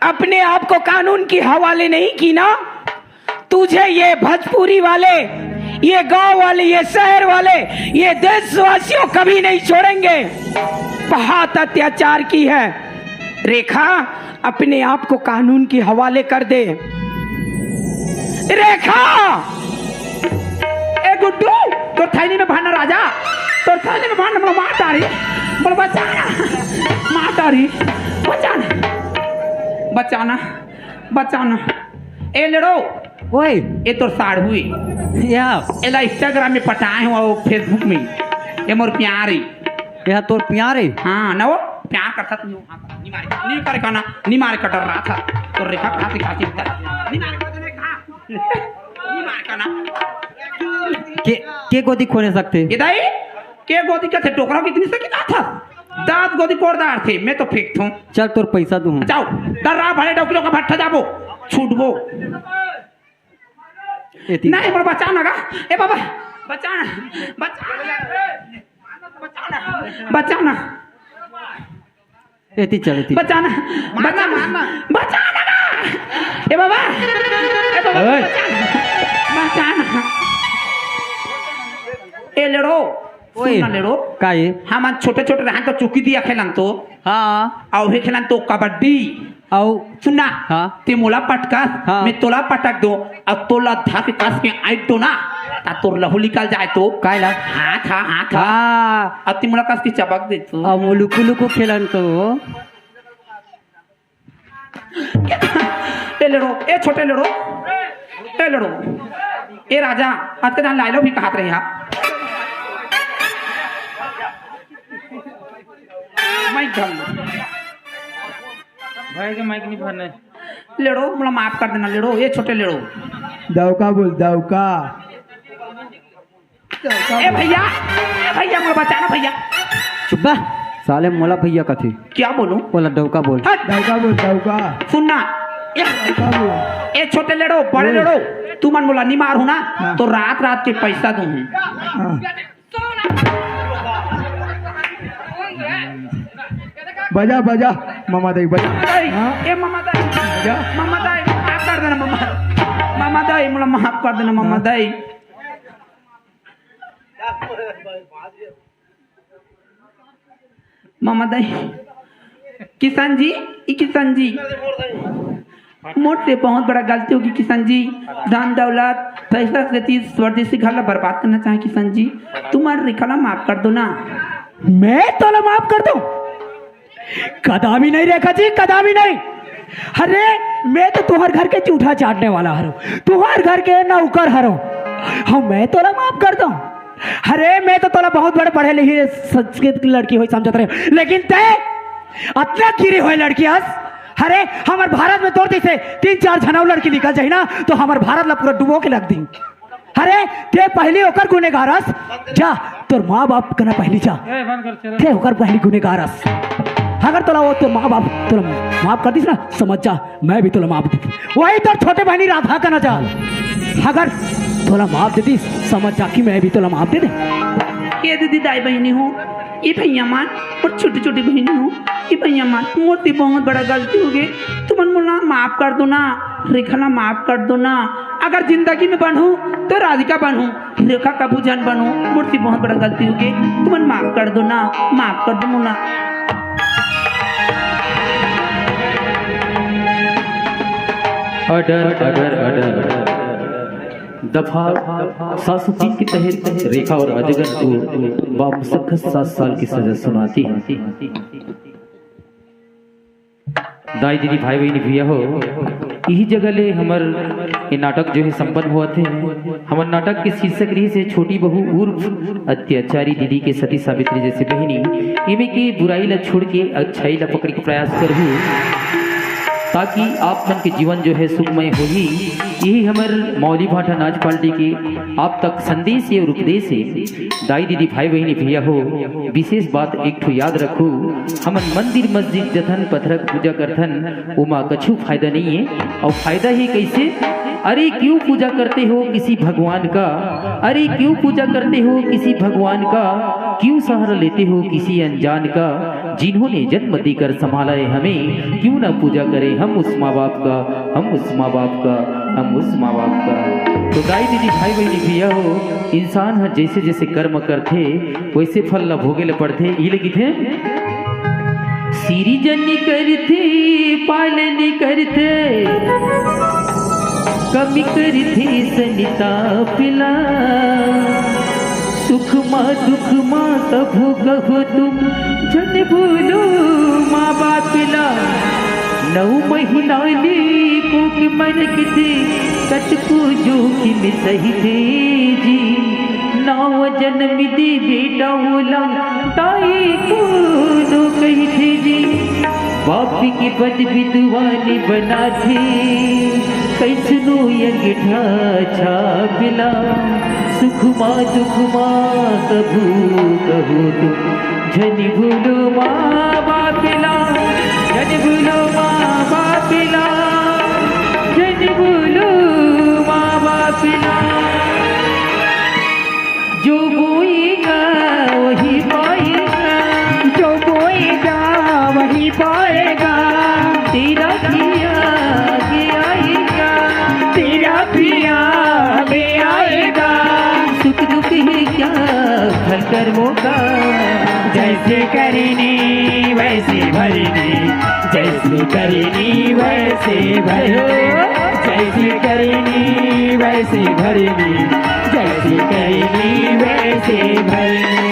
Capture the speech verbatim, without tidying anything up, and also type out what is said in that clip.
अपने आप को कानून की हवाले नहीं की ना, तुझे ये भोजपुरी वाले, ये गांव वाले, ये शहर वाले, ये देशवासियों कभी नहीं छोड़ेंगे। बहुत अत्याचार की है रेखा, अपने आप को कानून की हवाले कर दे। रेखा! ए गुड्डू, तोर थैली में भरना राजा, तोर थैली में भरना, मोला मार डारी, मोला बचाना, मार डारी, बचाना, बचाना, बचाना। ए लेड़ो, ओए। ए तोर साढ़ू ए। या। एला Instagram में पटाए हो अउ Facebook में। ए मोर प्यार ए। एहा तोर प्यार ए? हाँ, ना वो प्यार करता तू। हाँ, नी मारे, नी करे का ना, नी मारे का डर रहा था। तो रेखा कहाँ से, कहाँ से, नी मारे का ना, कहाँ? नी मारे का ना। के, के गोदी खोने सकते? ये दाई, के गोदी का थे डोकरा कितनी से कितना था? दस गोदी कोरदार थे, मैं तो फेंक थूं। चल, तोर पैसा दूं। जाओ, दर्रा भरे डोकरों का भट्ठा जाबो, छूटबो। एती। नहीं, मोर बचाना गा। ए बाबा, बचाना, बचाना, बचाना, बचाना। एती चल, एती। बचाना, बचाना, बचाना गा। ए बाबा, ए बाबा, ओए। बचाना, बचाना। ए लेड़ो, ओए। सुन ना लेड़ो। का ये? हमन छोटे-छोटे रहन तो चौकी दिया खेलन तो। हाँ। अउ हे खेलन तो कबड्डी। अउ सुन ना। हाँ। ते मोला पटकस, हाँ। मैं तोला पटक दो, अउ तोला धर के कस के आइट दो ना, ता तोर लहू निकल जाए तो। काय ला? हाथ, हाँ, हाथ, हाँ। हाँ। अउ ते मोला कस के चपक दे तो। अउ वो लुकु लुकु खेलन तो। ए लेड़ो, ए छोटे लेड़ो, ए लेड़ो, ए राजा, आज के जान लाइलो भी कहात रही हा। माइक धर लो। भाई के माइक नहीं भरने। लेड़ो, मोला माफ कर देना लेड़ो, ए छोटे लेड़ो। दौका बोल, दौका। ए भैया, ए भैया, मोला बचाना भैया। चुप बा, साले मोला भैया कथे। क्या बोलूं? बोला डौका बोल। हट। डौका बोल, डौका। सुन ना। ए, डौका बोल। ए छोटे लेड़ो, बड़े ओए। लेड़ो, तुमन मोला नी मारहू ना, हाँ। तो रात रात के पैसा दूं। हाँ। बजा, बजा, ममा दाई, बजा। दाई, हाँ? ए ममा दाई, बजा। ममा दाई, माफ कर देना ममा। ममा दाई, मोला माफ कर देना ममा हाँ। दाई। ममा दाई, किशन जी, ई किशन जी, मोर से बहुत बड़ा गलती होगी किशन जी। धन दौलत, पैसा से चीज, स्वदेशी घर ला बर्बाद करना चाहे किशन जी। तुमन रेखा ला माफ कर दो ना। मैं तोला माफ कर दूं? कदापि नहीं रेखा जी, कदापि नहीं। अरे, मैं तो तुहर घर के जूठा चाटने वाला हरो, तुहर घर के नौकर हरो। हाँ, मैं तोला माफ कर दूं? अरे, मैं तो तोला बहुत बड़े पढ़े लिखे संस्कृत की लड़की होई समझत रहे, लेकिन तैं अतना गिरी होई लड़की हस। अरे, हमर भारत में तोर जैसे तीन चार झन अउ लड़की निकल जाही ना, तो हमर भारत ला पूरा डुबो के रख दी। अरे, तैं पहली ओकर गुनेगार हस, जा, तोर माँ बाप कना पहली जा। ए, बंद कर, चलो। तैं ओकर पहली गुनेगार हस। अगर तोला वो तोर माँ बाप तोला माफ कर दिस ना, समझ जा, मैं भी तोला माफ दे दी। वही तोर छोटे बहनी राधा कना जा। अगर तोला माफ दे दिस, समझ जा कि मैं भी तोला माफ दे दे। ए दीदी दाई बहिनी हो, ए भैया मन, मोर छोटी छोटी बहिनी हो, ए भैया मन, मोर से बहुत बड़ा गलती होगे, तुमन मोला माफ कर दो ना, रेखा ला माफ कर दो ना। अगर जिंदगी में बनहूँ तो राधिका बनहूँ, रेखा कभू झन बनहूँ, मोर से बहुत बड़ा गलती होगे, तुमन माफ कर दो ना, माफ कर दो मोला। Order, order, order. दफा सात सौ तीन के तहत रेखा और अजगर को बामुशक्कत सात साल की सजा सुनाती है। दाई दीदी भाई बहन भैया हो, यही जगह ले हमर ये नाटक जो है संपन्न हुआ थे। हमर नाटक के शीर्षक रही से छोटी बहू उर्फ अत्याचारी दीदी के सती सावित्री जैसे बहनी, इमे के बुराई ला छोड़ के अच्छाई ला पकड़े के प्रयास करहु, ताकि आप मन के जीवन जो है सुखमय होही। यही हमर मौली भाटा नाच पार्टी के आप तक संदेश हे और उपदेश हे। दाई दीदी भाई बहनी भैया हो, विशेष बात एक ठो याद रखो, हमन मंदिर मस्जिद जथन पथरा के पूजा करथन, ओमा कछु फायदा नहीं है। और फायदा ही कैसे? अरे क्यों पूजा करते हो किसी भगवान का? अरे क्यों पूजा करते हो किसी भगवान का? क्यों सहारा लेते हो किसी अनजान का? जिन्होंने जन्म देकर संभाला है हमें, क्यों ना पूजा करें हम उस माँ बाप का, हम उस माँ बाप का, हम उस माँ बाप का। तो दाई दीदी, भाई बहनी, भैया हो, इंसान ह जैसे जैसे कर्म करथे, वैसे फल ला भोगे ले पड़थे। इही ले किथे, सिरजन करथे, पालन करथे, कमी करथे सनिता पिला। सुख मा दुख मा कभू कहो तुम झन भूलो माँ बाप ला। नौ महीना ले कोख म रखथे, कतको जोखिम सहिथे जी। नौ जनम दे बेटा ओला, दाई कोनो कहिथे जी। बाप के पद विद्वान बनाथे, कइसनो अंगठा छाप ला। सुख मा दुख मा कभू कहो तुम झन भूलो माँ बाप ला, झन भूलो माँ बाप ला, झन भूलो माँ बाप ला। जो बोएगा वही पाएगा, जो बोएगा वही पाएगा। तेरा किया आगे आएगा, तेरा किया आगे आएगा। सुख दुख है क्या फल कर्मों का, जैसे करनी वैसे भरनी, जैसे करनी वैसे भरनी, जैसे करनी वैसे भरनी, जैसे करनी वैसे भरनी।